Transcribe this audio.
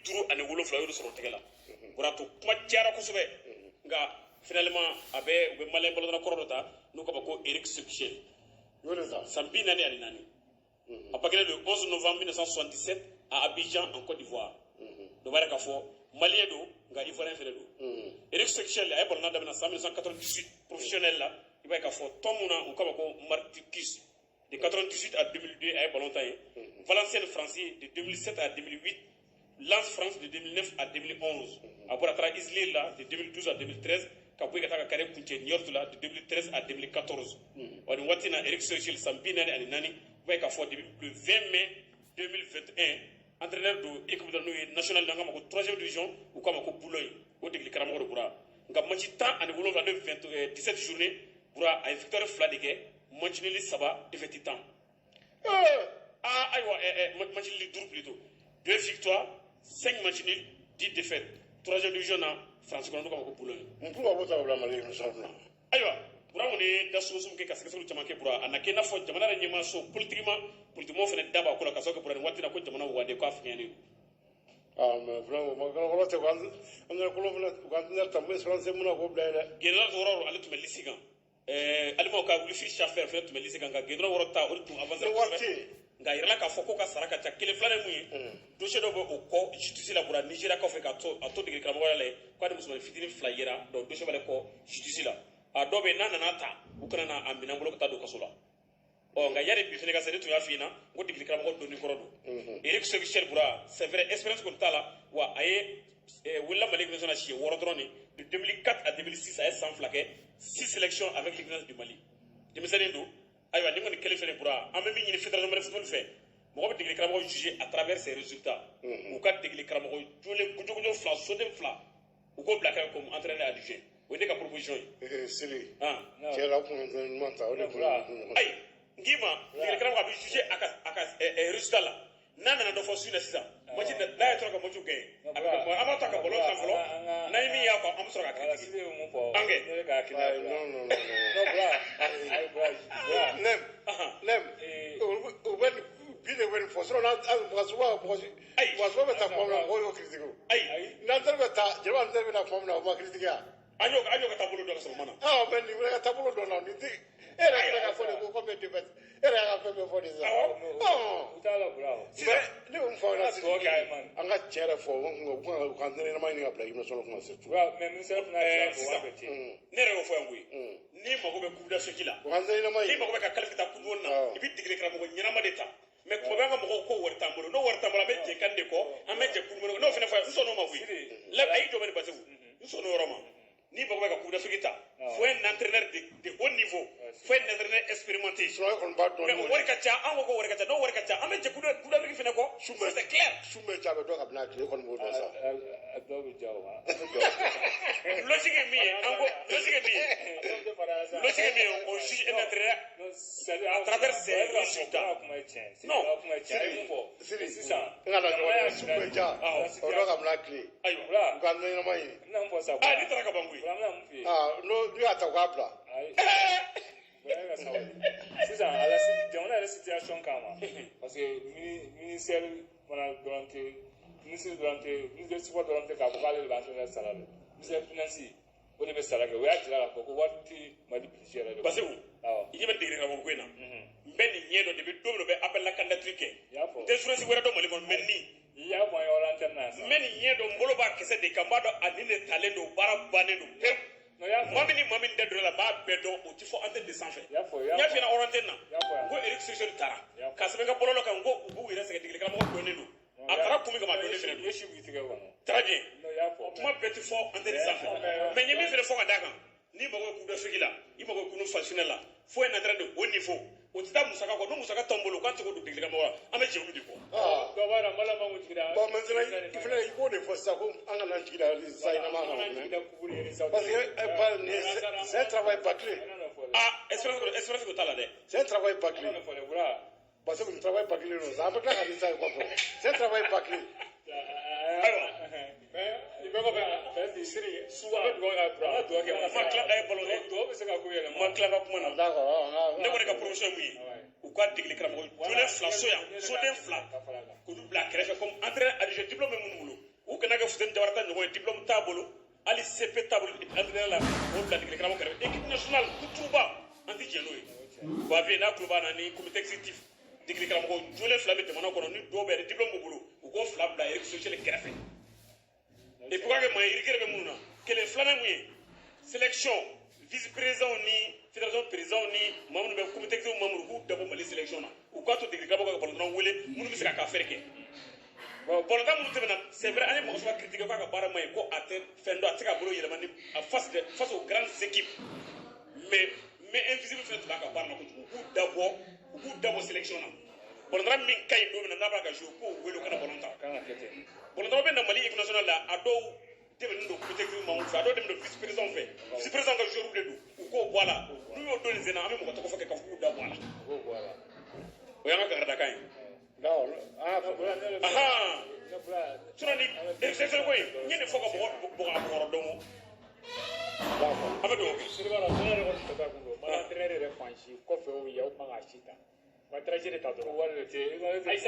57, o y'olu sɔrɔ o tɛgɛ la. O y'a to kuma cayara kosɛbɛ, nka finalement a bɛ u bɛ Malien balontanna kɔrɔ dɔ ta n'u k'a ma ko Eric Sekou. Y'o de ta. San 44. A bangelen le 11 novembre 1977 à Abidjan, en Côte d'Ivoire. Dɔ b'a yira k'a fɔ Malien don, nka Ivoirien fɛnɛ don. Eric Sékou a ye balontan daminɛ san 1998 professionnel la. I b'a ye k'a fɔ tɔn mun na, u k'a ma ko Martigues. De 98 à 2002, a ye ballon tan ye. Valenciennes, France, de 2007 à 2008. Lens, France, de 2009 à 2011. A bɔra, a taara Izmir la de 2012 à 2013, ka bɔ yen ka taa ka carrière kuncɛ Niort la de 2013 à 2014. Wa nin waati in na, Eric Sekou, san 44, i b'a ye k'a fɔ depuis le 20 mai 2021, entraîneur don équipe dɔ n'o ye national, n'an k'a ma ko troisième division, u k'a ma ko Boulogne. O degeli karamɔgɔ de bɔra. Nka match 17, n'o ye 20 17 journée bɔra, a ye victoire fila de kɛ, match nul saba, défaite 10. Ah, ayiwa, match nul duuru plutôt. Deux victoires, cinq matchs nuls, 10 défaites. Troisième division na France kɔnɔ, n'u k'a ma ko Boulogne. Mun pour ka bɔ ta ka bila Mali émission na? Ayiwa, Bura kɔni ye da sumusumu kɛ ka sɛgɛsɛgɛliw caman kɛ. Bura, a na kɛ i n'a fɔ jamana yɛrɛ ɲɛmaaso, politiquement, politiquement fana da b'a ko la, ka sababu kɛ, Bura, nin waati la ko jamana wagande k'a fɛngɛnen don. Ah, mais vraiment, o ma kɔlɔlɔ tɛ an yɛrɛ kolo fana, u ka entraîneur ta mun expérience mun na k'o bila yen dɛ. Général wɔɔrɔ, ale tun bɛ liste kan. Alimaw ka Wilfried Schaffer fana tun bɛ liste kan, nka général wɔɔrɔ ta, o de tun avancé. Ni wari tɛ yen. Nka a yirala k'a fɔ ko ka sara ka ca. Kelen filanan ye mun ye? Dossier dɔ bɛ o kɔ justice la, Bura, Nigéria kɔfɛ, ka to a to degeli karamɔgɔya la yen, k'a ni musomanin fitinin fila yera. Donc dossier b'ale kɔ justice la. A dɔw bɛ yen, n'a nana ta, u kana na a minɛn bolo ka taa don kaso la. Ɔ, nka yari bi fana ka se, ne tun y'a f'i ɲɛna n ko degeli karamɔgɔ donni kɔrɔ don. Eric Sekou, Bura, c'est vrai, expérience kɔni t'a la. Wa a ye wulila Mali équipe nationale siɲɛ wɔɔrɔ dɔrɔn de 2004 à 2006. A ye san 2 kɛ, six sélections avec l'équipe nationale du Mali. Denmisɛnnin don. Ayiwa, ni kɔni kelen fɛnɛ, Bura, an bɛ min ɲini Fédération mali football fɛ, mɔgɔ bɛ degeli karamɔgɔ juger à travers ses résultats. U ka degeli karamɔgɔ jolen kojokojo fila, soden fila, u k'o bila kɛ comme entraîneur adjoint. O ye ne ka proposition ye. Ee Sili, ah. Tiɲɛ la, o kun entraîneur ɲuman ta, o de kun ye. Ayi, n k'i ma, degeli karamɔgɔ a bɛ juger a ka résultat la. N'a nana dɔ fɔ su in na sisan, match n'a ye tora ka match gagner, a bɛ kɛ, an b'a to a ka ballon tan fɔlɔ. N'an ye min y'a kɔ, an bɛ sɔrɔ ka Voilà, critiquer. Sidi ye mun fɔ? An kɛ. Ne bɛ ka hakilina Ayi, bila. non, non, non, non. Non, Bura, ayi, Bura, Bura. Nɛm, Nɛm, u bɛ nin bi de bɛ nin fɔ, sinon n'a mɔgɔ sugu mɔgɔ si Ayi. mɔgɔ sugu bɛ taa tuma min na, mɔgɔw y'o critiquer o. Ayi. N'entraîneur bɛ taa, jeliba entraîneur bɛ na tuma min na, o ma critiquer wa? An y'o ka taabolo dɔ ka sɔrɔ o ma na. Ah, mais nin fana ka taabolo dɔ la, nin tɛ e yɛrɛ filɛ ka fɔ de ko combien de défaites, e yɛrɛ y'a ka fɛn bɛɛ fɔ de sisan. Awɔ. Ɔn. U t'a la, Bura o. Mais ne bɛ mun fɔ aw ɲɛna? Dugawu kɛ a ye, man. An ka tiɲɛ yɛrɛ fɔ, u ka entraîneur ɲɛnama ɲini ka bila équipe nationale kunna surtout. Bura, mais ministère fana y'a fɔ Sisan. waa bɛɛ ten. Ne yɛrɛ y'o fɔ yan koyi. N'i mago bɛ Coupe d'Afrique la, U ka entraîneur ɲɛnama n'i ɲini. mago bɛ ka qualifier ta Coupe du monde na, Awɔ. i bɛ degeli karamɔgɔ ɲɛnama de ta. Mais kuma bɛɛ, an ka mɔgɔw ko wari t'an bolo. N'o wari t'an bolo, an bɛ jɛ kan de kɔ, an bɛ jɛ Coupe du monde. N'o fana fɔ, n sɔnn'o ma koyi. La a y'i jɔ bɛ ni Baseku, n sɔnn'o yɔrɔ ma. N'i mago bɛ ka Coupe d'Afrique ta, faut un entraîneur de haut niveau, faut un entraîneur expérimenté. Sinon e kɔni b'a dɔn. Mais o wari ka ca, an ko ko wari ka ca. N'o wari ka ca, an bɛ jɛ Coupe d'Afrique fana kɔ, c'est clair. Su bɛ ca, a bɛ dɔn kabini a tile kɔni b'o dɔn sa. A dɔw bɛ ja o, an bɛ dugawu kɛ. Logique ye min ye, an ko logique ye min ye, Dɔw tɛ fara sa. logique ye min ye, on juge un entraîneur Non, c'est-à-dire, à travers ses résultats. Bura kuma ye tiɲɛ ye. Non. Bura kuma ye tiɲɛ ye. A ye mun fɔ? Sidi, Sisan. n ka na ɲɔgɔn dɛ, su bɛ ja, Awɔ. o dɔn kabini a tile. Ayiwa. Bura, U ka entraîneur ɲɛnama ɲini. n bɛna mun fɔ sa? Ah, ni taara ka ban koyi. Bura, n bɛna mun f'i ye? Ah, n'o n'u y'a ta, u k'a bila. Ayi. Bura, e ka sabali. Sisan, a la jamana yɛrɛ situation kama, parce que ministère fana dɔrɔn tɛ, ministre dɔrɔn tɛ, ministre sport dɔrɔn tɛ k'a fɔ k'ale de bɛ entraîneur sara dɛ. Ministère finance, o de bɛ sara kɛ. O y'a jira k'a fɔ ko wari tɛ Mali budget yɛrɛ de kɔnɔ. Baseku, Awɔ. i ɲɛ bɛ degeli karamɔgɔ ko in na, n bɛ nin ɲɛ dɔn depuis don min na u bɛ appel la candidature kɛ. I y'a fɔ. N tɛ journaliste wɛrɛ dɔn Mali kɔnɔ, mais nin I y'a fɔ an ye hors antenne na yan n sisan. bɛ nin ɲɛ dɔn, n bolo b'a kisɛ de kan, n b'a dɔn a nin de talen don, baara bannen don pewu. Non, i y'a fɔ. Maa min ni maa min da donna la, n b'a bɛɛ dɔn, o ti fɔ antenne de sanfɛ. I y'a fɔ, i y'a N y'a f'i fɔ. ɲɛna hors antenne na, I y'a fɔ yan. n ko Eric Sekou taara I y'a fɔ. k'a sɛbɛn n ka bɔlɔlɔ kan, n ko u b'u yɛrɛ sɛgɛn, degeli karamɔgɔ dɔnnen don. A taara kun min kama, a dɔnnen fɛnɛ don. I ye si b'i tigɛ kɔnɔ. Très bien. Non, i y'a fɔ. Kuma bɛɛ ti fɔ antenne sanfɛ, mais n ye min fɛnɛ fɔ ka d'a kan, n'i mago bɛ Coupe d'Afrique la, i mago bɛ coupe professionnelle la, faut un entraîneur de haut niveau. O tɛ taa musaka kɔ. N'o musaka t'anw bolo, k'an tɛ k'o don degeli karamɔgɔ la, an bɛ jɛ olu de kɔ. Ah. Dɔ b'a la, Mali ma kun jiginna. Bon, maintenant, i filɛ, i b'o de fɔ sisan ko an kana jigi da résultat ɲɛnama kan. Parce que c'est un travail bâclé. Ah, espérance ko t'a la dɛ. C'est un travail bâclé. Parce que nin travail bâclé don sa, an bɛ tila ka résultat ye kɔfɛ. C'est un travail bâclé. Ayiwa. I bɛɛ kɔfɛ, Siri, suba, an bɛ dugawu kɛ, an ka dugawu kɛ. Ma tila, a ye balo. Dugawu bɛ se ka ko yɛlɛma. Ma tila ka kuma na. D'accord. Ne kɔni ka promotion ye mun ye? U ka degeli karamɔgɔ jolen fila so yan, soden fila, k'olu bila kɛrɛfɛ comme entraîneur adjoint, diplôme bɛ minnu bolo. Fuseni Jawara ta ɲɔgɔn ye, diplôme t'a bolo, hali CP t'a bolo entraîneur la, k'o bila degeli karamɔgɔ kɛrɛfɛ équipe nationale kutuba, an tɛ jɛn n'o ye. Bavieux n'a tulo b'a na ni comité exécutif, degeli karamɔgɔ jolen fila bɛ jamana kɔnɔ ni dɔw bɛ yɛrɛ diplôme b'u bolo, u k'o fila bila Eric Sékou kɛrɛfɛ. Et puis k'a kɛ maa ye rigueur bɛ minnu na. Kelen filanan mun ye? Sélection vice président ni fédération président ni maa minnu bɛ comité exécutif membre, k'u dabɔ Mali sélection na, u k'a to degeli karamɔgɔ ka balontan wele minnu bɛ se ka k'a fɛrɛ kɛ. Bon, balontan minnu tɛmɛna, c'est vrai, an ye mɔgɔ sɔrɔ critiquer k'a ka baara man ɲi, ko a tɛ fɛn dɔn, a tɛ se k'a bolo yɛlɛma ni a face aux grandes équipes, mais invisible fɛnɛ tun b'a ka baara la kojugu. U k'u dabɔ sélection na. Balontan min ka ɲi don min na n'a b'a ka jouer, k'o wele u kana balon tan. A kan ka kɛ ten. Balontan bɛ na Mali équipe nationale la, a dɔw dɛmɛnen don comité exécutif membre fɛ, a dɔw dɛmɛnen don vice président fɛ, vice président ka joueur de don, u k'o bɔ a la. N'u y'o don nin sen na, an bɛ mɔgɔ tɔgɔ fɔ kɛ k'a fɔ k'u da bɔ a la. U k'o bɔ a la. O y'an ka garidakan ye. D'accord, an y'a faamu. Ne bolo, Ahan. ne bolo. Sinon ni denmisɛnnin ko in, n ye nin fɔ ka bɔgɔ bɔgɔ a bɔgɔrɔ dɔn o. D'accord. An bɛ dugawu kɛ. Siriba la, ne yɛrɛ kɔni fɛ ka kun don ma entraîneur yɛrɛ fan si kɔfɛ, o yaw man ka si ta, u ka trajet de ta dɔrɔn. Wari de tɛ. Ayi.